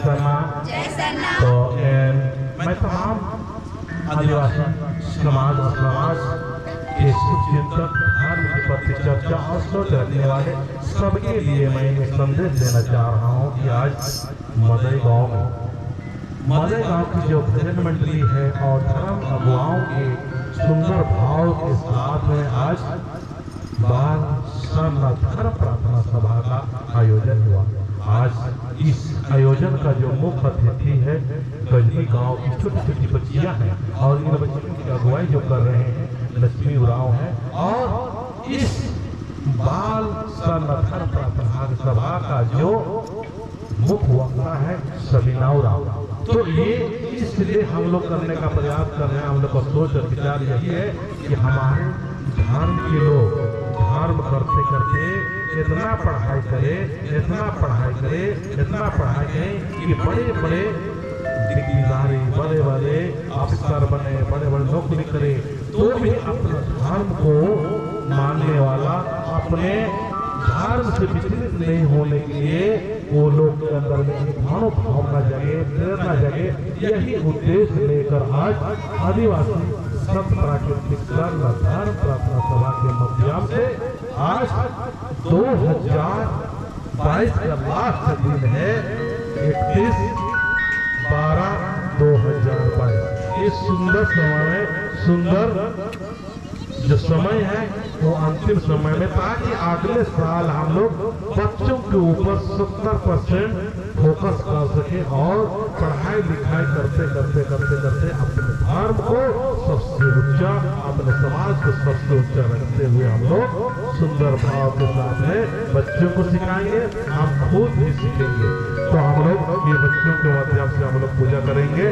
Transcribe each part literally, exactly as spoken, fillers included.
सरना। जय सरना। तो, ए, मैं तमाम आदिवासी समाज और समाज के शुभचिंतक, धर्म के प्रति चर्चा और सोच रखने वाले सबके लिए मैं एक संदेश देना चाह रहा हूँ कि आज मदई गांव में, मदई गांव की जो भजन मंडली है और धर्म अगुवाओं के सुंदर भाव के साथ में आज बाल सरना धर्म प्रार्थना सभा का आयोजन हुआ। आज इस आयोजन का जो मुख्य अतिथि है, गजनी गांव की छोटी-छोटी बच्चियां हैं और इन बच्चियों की अगुवाई जो कर रहे हैं, लक्ष्मी उरांव हैं। और इस बाल सरना धर्म प्रार्थना सभा का जो मुख्य वक्ता है सबीना उरांव। तो ये इसलिए हम लोग करने का प्रयास कर रहे हैं, हम लोग का सोच और विचार यही है कि हमारे धर्म के लोग धर्म करते करते इतना पढ़ाई करे, इतना पढ़ाई करे, इतना पढ़ाई करे कि बड़े बड़े डिग्रीधारी, बड़े बड़े अफसर बने, बड़े बड़े नौकरी करे, तो भी अपना धर्म को मानने वाला, अपने धर्म से विचलित नहीं होने के लिए वो लोग के अंदर में एक मनोभावना जागे, प्रेरणा जागे। यही उद्देश्य लेकर आज आदिवासी संत प्राकृतिक सरना धर्म प्रार्थना सभा के माध्यम से आज दो हज़ार बाईस का last दिन है, इकतीस बारह दो हज़ार बाईस। इस सुंदर समय में, सुंदर जो समय है, वो अंतिम समय में, ताकि अगले साल हम लोग बच्चों के ऊपर सत्तर percent focus कर सके और पढ़ाई लिखाई करते, करते, करते, करते अपने धर्म को सबसे ऊंचा, अपने समाज को सबसे ऊंचा रखते हुए हम लोग सुंदर भाव के साथ में बच्चों को सिखाएंगे, हम खुद भी सीखेंगे। तो हम लोग ये बच्चों के माध्यम से हम लोग पूजा करेंगे।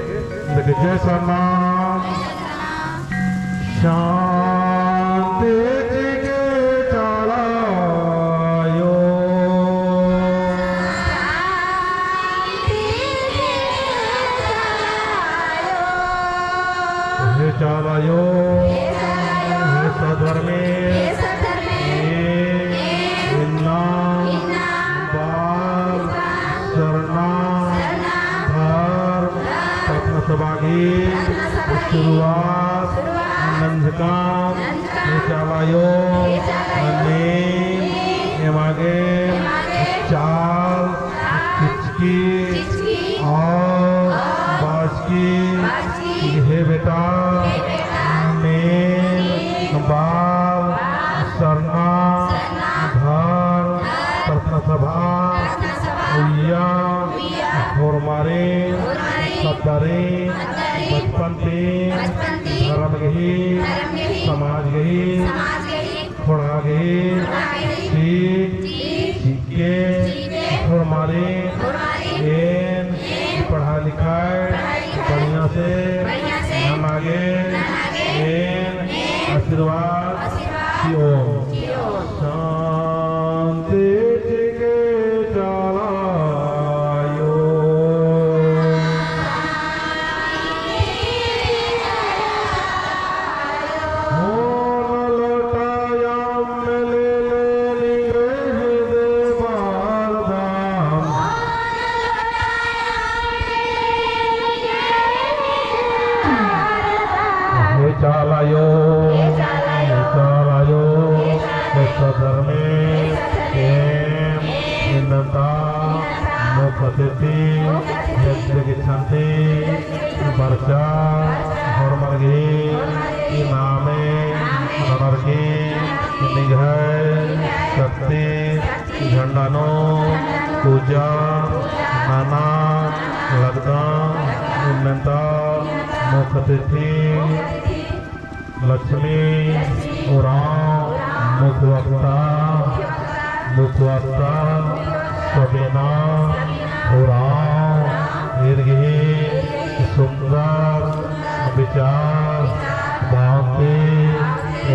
देखिए, जय सरना। शांति चिके चाला आयो। हे चाला आयो, हे सधर्मे, इन्ना बाल सरना धर्म प्रार्थना सभा गही शुरुआत नंजकाम। हे चाला आयो, एमा गे चाल चिचकी और बाचकी। हे बेटा, नीन बाल सरना धर्म प्रार्थना सभा उइया होरमारिन सत्तारिन बचपन ती धर्म गही, समाज गही, ख़ोंड़हा गही सीख चिके होरमारिन एन पढ़ाई लिखाई बढ़िया से नना गे एन आशीर्वाद चिओम। शांति चिके चाला आयो। हे चाला आयो, हे चाला आयो, हे सधर्मे, एम इन्नन्ता मुख्य अतिथि, हेद्दे गिच्छन्ती, बरचा होरमर गही इनामे ननर की निंग्है शक्ति झंडा नू पूजा नना लगदम। इन्नन्ता मुख्य अतिथि लक्ष्मी उराँव, मुख्य वक्ता, मुख्य वक्ता सबीना उराँव, ईर गही सुंदर विचार, भावना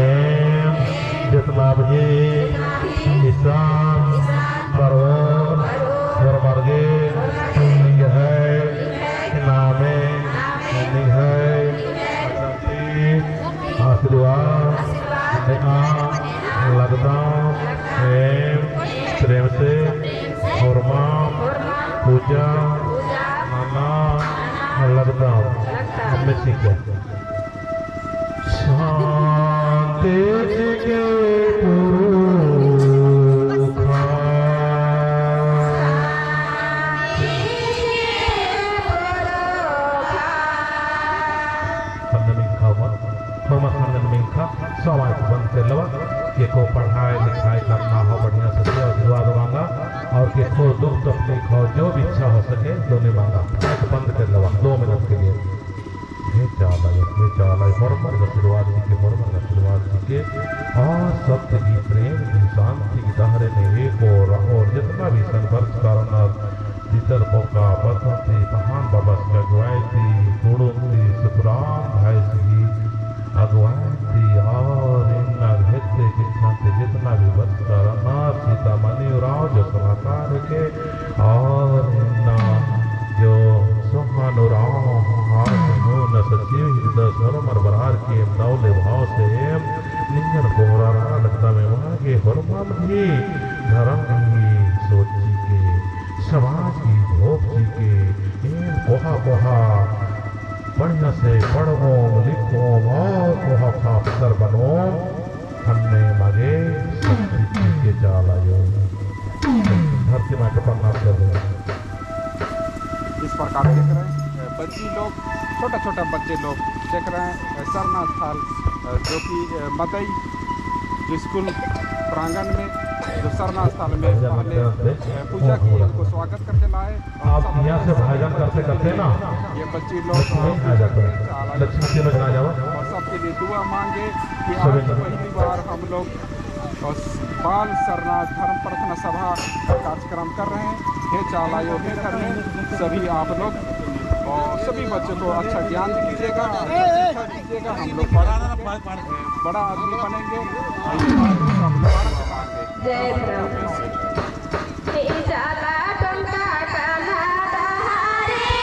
एम जेतना भी इसन बरओर होरमर गे निंग्है नामे निंग्है आशीर्वाद नेआ लगदम। एम प्रेम से होरमा पूजा लगदम। लगदम। अम्मे चिके। शांति चिके पुरुखा। अन्ने मिंखा मत, थोमा अन्ने मिंखा, सब आँख बंद कर लेवा, केको पढ़ाई लिखाई करना हो बढ़िया से, आशीर्वाद मांगा, और केको दुख तकलीफ हो, जो भी इच्छा हो सके, दोने मांगा। आँख बंद कर लेवा, दो मिनट के लिए। हे चाला, हे चाला, होरमर आशीर्वाद चिके, होरमर आशीर्वाद चिके, और सत्य की, प्रेम की, शांति की डहरे में एको रओर, जितना भी संघर्ष करना, तितर पोका बसंती पहान बबस की अगुवाई ती, कुड़ुम ती सुखराम भाईस की अगुवाई ती, और इन्ना हेद्दे किच्छन ती जितना भी बरचका रअनर, सीतामणि उराँव जो सलाहकार हेके, और इन्ना जो सोहन उराँव, हाँ, समूह न सचिव हिकदस होरमर बरअर की एम दव ले भाव से एम निंगन गोहरारआ लगदम, एमा गे होरमर भी धरम ही सोची के समाज की धोक चिके, एन कोहा कोहा बढ़िया से पढ़ओम, लिखओम और कोहा अफसर बनओम, हन्ने मगे शक्ति चिके चाला आयो। धरती माँ के प्रणाम कर दो। इस प्रकार देख रहे हैं, अ, बच्ची लोग, छोटा छोटा बच्चे लोग देख रहे हैं, अ, सरना स्थल, अ, जो कि, अ, मदई जो स्कूल प्रांगण में जो सरना स्थल में पहले, अ, पूजा की, उनको स्वागत करके लाए। और आप सब यहाँ से भजन करते करते ना ये बच्ची लोग लक्ष्मी आ जाते हैं। लक्ष्मी के नजर आ जाओ। और सबके लिए दुआ मांगे कि आज पहली बार हम लोग और बाल सरना धर्म प्रार्थना सभा का कार्यक्रम कर रहे हैं। हे चाला आयो, हे धर्मे, सभी आप लोग और सभी बच्चों को अच्छा ज्ञान दीजिएगा, अच्छा शिक्षा दीजिएगा। हम लोग बड़ा, बड़ा आदमी बनेंगे। जय धर्म। हे चाला टोंका काना डहारे